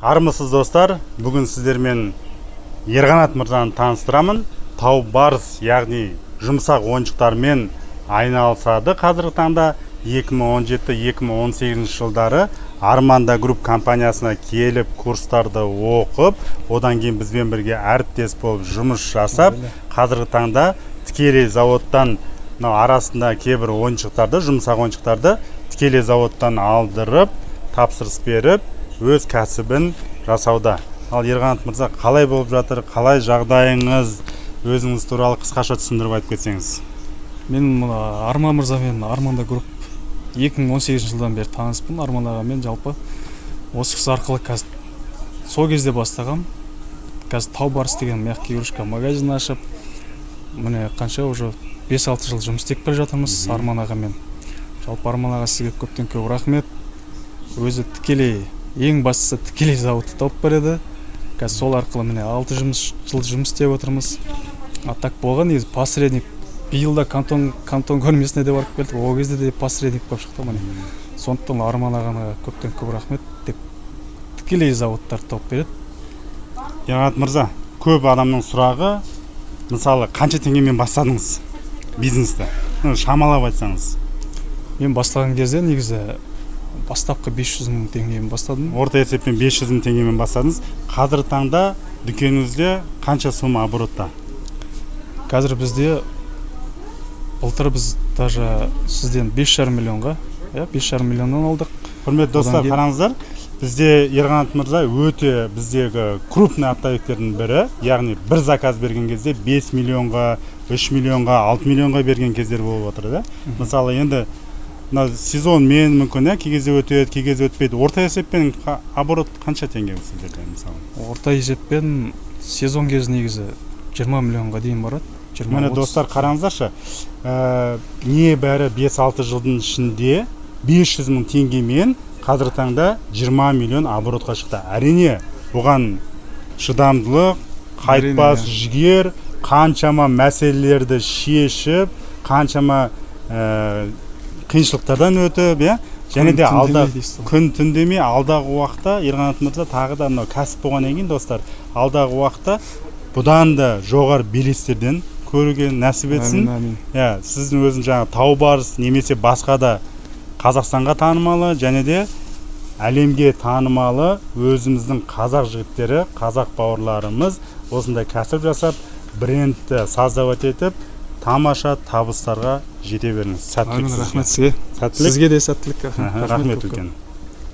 Армысыз, достар! Бүгін сіздермен Ерқанат мырзаны таныстырамын. Тау Барс, яғни жұмсақ ойыншықтармен айналысады. Қазіргі таңда 2017-2018 жылдары Арманда Групп компаниясына келіп, курстарды оқып, одан кейін бізбен бірге әріптес болып жұмыс жасап, қазіргі таңда тікелей заводтан мынау арасында кейбір ойыншықтарды, жұмсақ ойыншықтарды тікелей заводтан алдырып, тапсырыс беріп, өз кәсібін жасауда. Ал, Ерқанат мырза, қалай болып жатыр, қалай жағдайыңыз? Өзіңіз туралы қысқаша түсіндіріп айтып кетсеңіз. Мен мына Арман мырзамен, Арманда Групп, 2018 жылдан бері таныспын Арман ағамен. Жалпы осы кісі арқылы қазір, сол кезде бастағам. Қазір Тау Барс деген мягкий игрушка магазин ашып, міне, қанша уже, 5-6 жыл жұмыс істеп келе жатырмыз Арман ағамен. Жалпы, Арман аға, сізге көптен көп рахмет. Өзі тікелей, ең бастысы, тікелей заводты тауып береді. Қазір сол арқылы, міне, 6 жыл жұмыс істеп отырмыз. А так болған негізі посредник. Биыл да Кантон көрмесіне де барып келдік, ол кезде де посредник болып шықты, міне. Сондықтан Арман ағаға көптен көп рахмет, тек тікелей заводтарды тауып береді. Ерқанат мырза, көп адамның сұрағы, мысалы, қанша теңгемен бастадыңыз бизнесті? Ну, шамалап айтсаңыз. Мен бастаған кезде негізі бастапқы 500 мың теңгемен бастадым. Орта есеппен 500 мың теңгемен бастадыңыз. Қазіргі таңда дүкеніңізде қанша сумма оборотта? Қазір бізде, былтыр біз даже сізден 5,5 миллионға, иә, 5,5 миллионнан алдық. Құрметті достар, Одан кейін- қараңыздар, бізде Ерқанат мырза өте біздегі крупный оптовиктердің бірі, яғни бір заказ берген кезде 5 миллионға, 3 миллионға, 6 миллионға берген кездер болып отыр да. Мысалы, енді мына сезонмен мүмкін, иә, кей кезде өтеді, кей кезде өтпейді. Орта есеппен оборот қанша теңге сіздерде, мысалы? Орта есеппен сезон кезі негізі 20 миллионға дейін барады, 20, Міне, 30. достар, қараңыздаршы, небәрі 5-6 жылдың ішінде 500 мың теңгемен қазіргі таңда 20 миллион оборотқа шықты. Әрине, бұған шыдамдылық, қайтпас жігер, қаншама мәселелерді шешіп, қаншама қиыншылықтардан өтіп, иә, және де Күн түн алда демей дейсіз ғой. Күн түн демей. Алдағы уақытта Ерқанат мырза тағы да мынау кәсіп болғаннан кейін, достар, алдағы уақытта бұдан да жоғары белестерден көруге нәсіп етсін. Әмин, әмин. Иә, сіздің өзің жаңағы Тау Барс немесе басқа да Қазақстанға танымалы және де әлемге танымалы өзіміздің қазақ жігіттері, қазақ бауырларымыз осындай кәсіп жасап, брендті создавать етіп, тамаша табыстарға жете беріңіз. Сәттілік Әмин. сізге. Рахмет сізге. Сәттілік. Сізге де сәттілік. Аха, рахмет көп көп. үлкен.